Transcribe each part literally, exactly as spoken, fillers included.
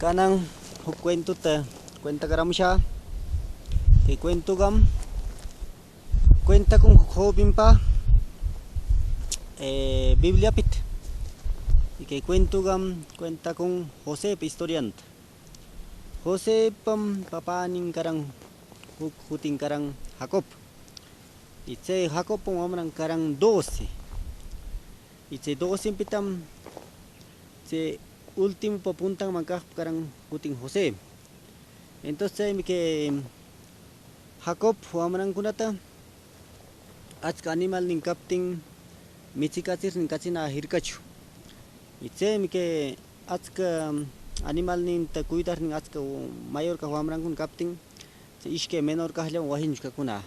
Canan juc cuentota cuentacaramushä. Cay cuentogam cuentacun juc jovenpa, eh, Bibliapita. Y cay cuentogam cuentacun Josepa historianta. Josepam papänin caran, juc jutin caran Jacob. Y chay Jacobpam wamran caran doce. Y chay docenpitam chay ultimopa puntanman cagpa caran jutin José. Entonces chaymi cay Jacob wamrancunata achca animalnin captin michicatsirnin cachinä jircachu. Y chaymi cay achca animalninta cuidarnin achca mayor cag wamrancuna captin, chay ishcay menor cagllawan waquinchus cacunä.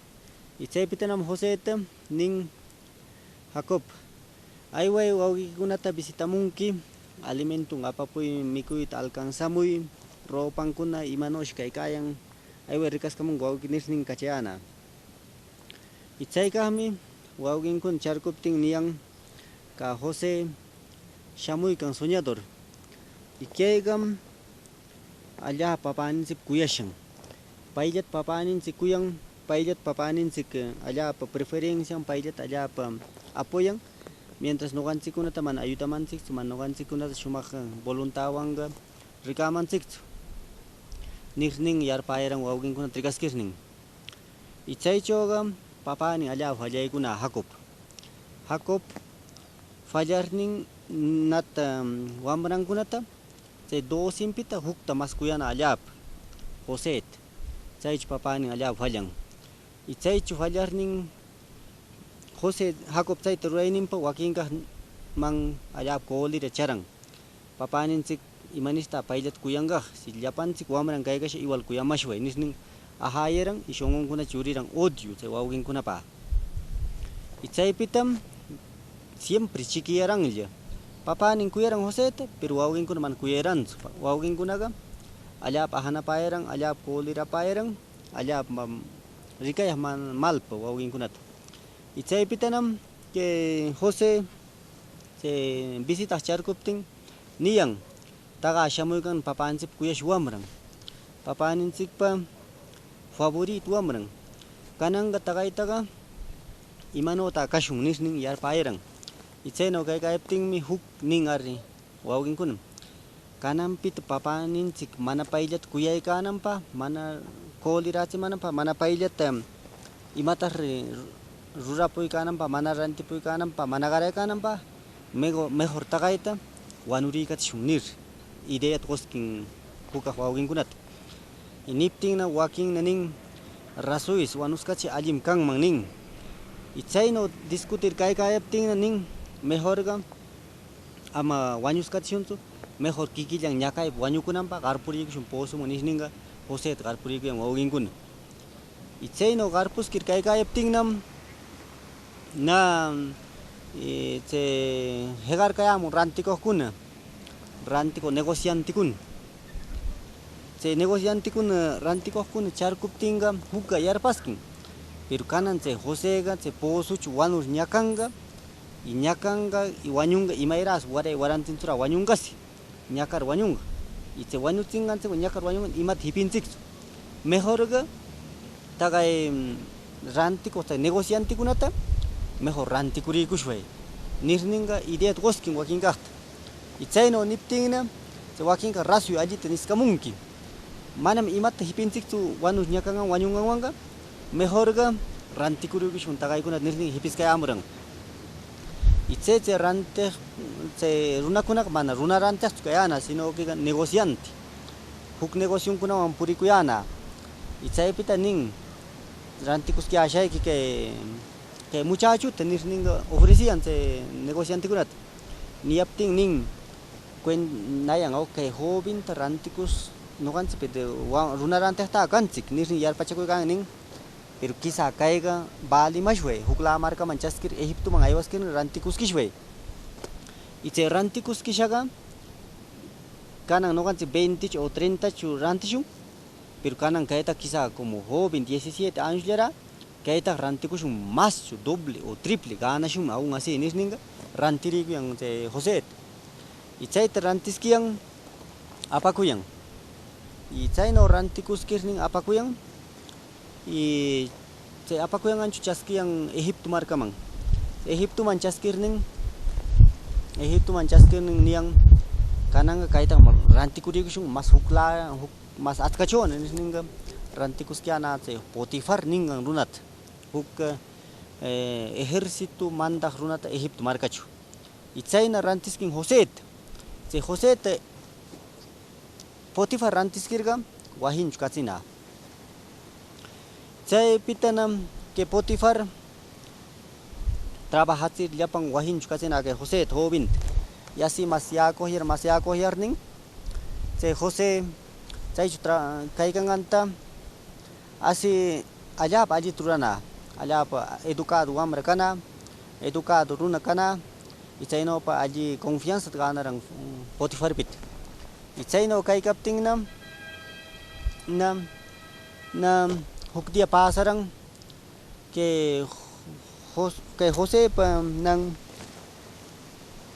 Y chaypitanam Joseta nin Jacob: "Ayway, wawquicunata visitamunqui, alimenton apapuy, micuyta alcanzamuy, ropancuna imanuyshi caycayan, ayway, ricascamunqui wawqui", nirnin cachayänä. Y chaycagmi wawquincuna charcuptin niyan: "Cä José shamuycan soñador. Y caycam allapa papäninchicpa cuyashan. Payllata papäninchic cuyan, payllata papäninchic, eh, allapa preferencian, payllata allapa apoyan, mientras noganchiccunata mana ayudamanchicchu, mana noganchiccunata shumag, eh, voluntadwanca ricämanchicchu", nirnin yarpäyaran wawquincunata ricasquirnin. Y chaychöga papänin allapa fallaycunä Jacob. Jacob fallarnin nata, mm, wamrancunata, chay docenpita jucta mas cuyanä allapa, Joseta. Chaychu papänin allapa fallan. Y chaychu fallarnin José, Jacob chayta rurayninpa waquincagman allapa cólera charan. Papäninchic imanirta payllata cuyanqag, si llapanchic wamran caycasha igual cuyamashway, nirnin ajäyaran y shongoncuna churiran odio chay wawquincunapä. Y chaypitam siempre chiquiyaranlla. Papänin cuyaran Joseta, pero wawquincuna mana cuyayaranchu. Pa-, wawquincunaga allapa ajanapäyaran, allapa cólerapäyaran, allapa, mm, ricayag man-, malpa wawquincunata. Y chaypitanam chay José chay visitag charcuptin niyan: "Taqä shamuycan papäninchicpa cuyash wamran, papäninchicpa favorito wamran. Cananga taqaytaga imanuytag cashun", nirnin yarpäyaran. Y chaynaw caycayaptinmi juc nin ari wawquincuna: "Cananpita papäninchic mana payllata cuyaycänanpag, mana cólerachimananpag, mana payllata imatag ri-, rurapuycänanpag, mana rantipuycänanpag, mana garaycänanpag, mego-, mejor taqayta wanuriycachishun", nir, ideata qosquin jucag wawquincunata. Y niptinna waquinna nin: "Razoysi, wanuskachi allim canman", nin. Y chaynaw discutir caycayaptinna nin: "Mejorga ama wañuskachishunchu, mejor quiquillan ñacaypa wañucunanpag garpuriycushun pozoman", nishninga Joseta garpuriycuyan wawquincuna. Y chaynaw garpusquir caycayaptinnam na, eh, chay jegarcayämun ranticugcuna, ranticug negocianticuna. Chay negocianticuna, ranticugcuna charcuptinga jucga yarpasquin. Pero canan chay Josega chay pozochru wanur ñacanga, y ñacanga y wañunga, imayras waray warantinchura wañungasi, ñacar wañunga. Y chay wañutsinganchicwan ñacar wañungan imata jipinchicchu. Mejorga taqay, mm, ranticug chay negocianticunata mejor ranticuriycushway, nirninga ideata qosquin waquincagta. Y chaynaw niptinna chay waquinga razoy allita niscamunqui. Manam imata jipinchicchu wanur ñacangan wañunganwanga, mejorga ranticuriycushun taqaycunata nirnin jipiscayämuran. Y chay, chay rantig, chay runacunaga mana runa rantigchu cayänä, sino que negociante, juc negociocunawan puricuyänä. Y chaypita nin: "Ranticuscayäshayqui cay, cay muchachota", nirninga ofreciyan chay negociantecunata. Niyaptin nin: "Cuen-, nayan, au, cay joventa ranticus, noganchicpi de wa-, runa rantigta canchic", nirnin yarpachacuycan nin. "Pero quizá cayga välimashway, juclä marcaman chasquir Egiptoman aywasquirnin ranticusquishway". Y chay ranticusquishaga canan noganchic veintichu o treintachu rantishun, pero canan cayta quizá como joven, diecisiete añosllarä, caytaga ranticushun maschu doble o triple ganashunmi, aun así nirninga rantiriycuyan chay Joseta. Y chayta rantisquiyan, apacuyan. Y chayno rantikuskirnin apakuyan, y chay apakuyanganchu chaskiyan Egipto markaman. Egiptoman chaskirnin, Egiptoman chaskirnin niyan: "Kananga kayta rantikuriykushun mas hukla-, huk-, mas atkachu", nisninga, rantikuskiyana chay Potifar ningan runata, huk, eh, ejército mandag runata Egipto markachu. Y chayna rantiskin Joseta. Chay Joseta Potifar rantiskirga wahinchu kachina. Chaypitanam que Potifar trabajachir llapan wahinchu kachina que Joseta joven. Y así mas yacoger, mas yacoger nin. Chay José chaychu tra-, caicananta así allapa allita rurana, allapa educado wamra cana, educado runa cana, y chaynapa alli confianzata ganaran, mm, Potifarpita. Y chayno caicaptinna, na, na, huk día pasaran que Jos-, que Josepa nan,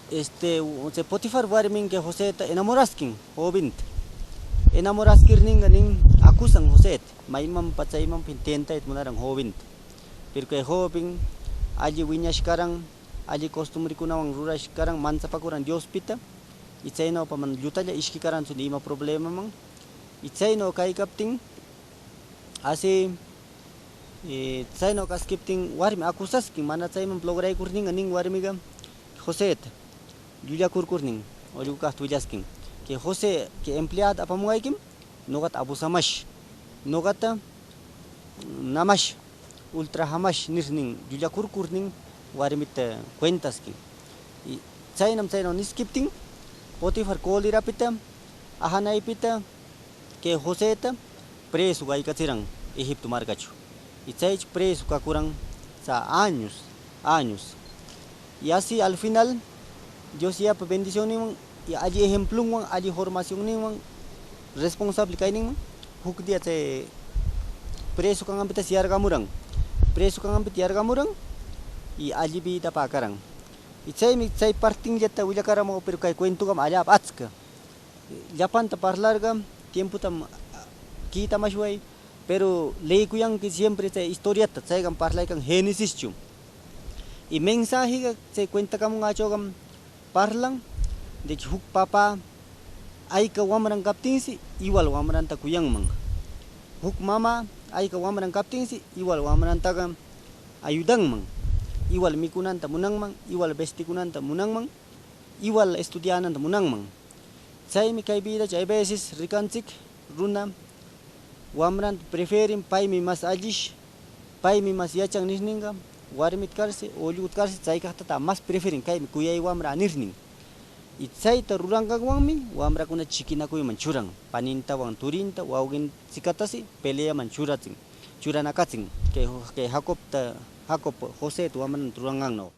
este, chay Potifar warmin que Joseta enamoraskin, joventa. Enamoraskirninga nin, acusan Joseta, maymanpa chaymanpa tentayta munaran joventa. Pero que joven alli wiñashkaran, alli costumbrecunawan rurashkaran, manchapacuran Diospita, y chaynapa man llutalla ishkicaranchu ni ima problemaman. Y chayno caicaptin, así, eh, chayno casquiptin warmi acusasquin, mana chayman lograycurninga nin warmiga Joseta, llullacurcurnin, ollqu caqta willasquin, que José, que empleada apamungayquim, noqata abusamash, noqata namash, ultrajamash nirnin, llullacurcurnin warmita cuentasquin. Y chaynam chayno nisquiptin, Potifar colerapita, ahanaypita, que Joseta preso caycachiran Egipto marcacho. Y chaycho preso cacuran, o sea, años, años. Y así al final Dios Yapa bendicionninwan y alli ejemplonwan, alli formacionninwan, responsable cayninwan, huk día chay preso canganpitas yargamuran. Preso canganpita yargamuran y alli vida pacaran. Y chaymi chay partinllata willacaramau, pero cay cuentogam allapa achca. Llapanta parlarga tiempotam quitamashway, pero leecuyanqui siempre chay historiata, chaygan parlaycan Genesischo. Y mensajega chay cuentacamungachogam parlan de que huk papá ayca wamran captinsi igual wamranta cuyanman. Huk mamá ayca wamran captinsi igual wamrantaga ayudanman, igual micunanta munanman, igual vesticunanta munanman, igual estudiananta munanman. Chaymi cay vidacho hay veces ricanchic runa wamranta preferin, paymi mas allish, paymi mas yachan nirninga, warmita carsi o ollquta carsi chay caqtata mas preferin, caymi cuyay wamra nirnin. Y chayta ruranganwanmi wamracuna chiquinacuyman churan, panintawan turinta, wauguinchicatasi peleaman churachin, churanacachin, cay, cay Jacobta, Jacob Joseta wamranta ruranganno.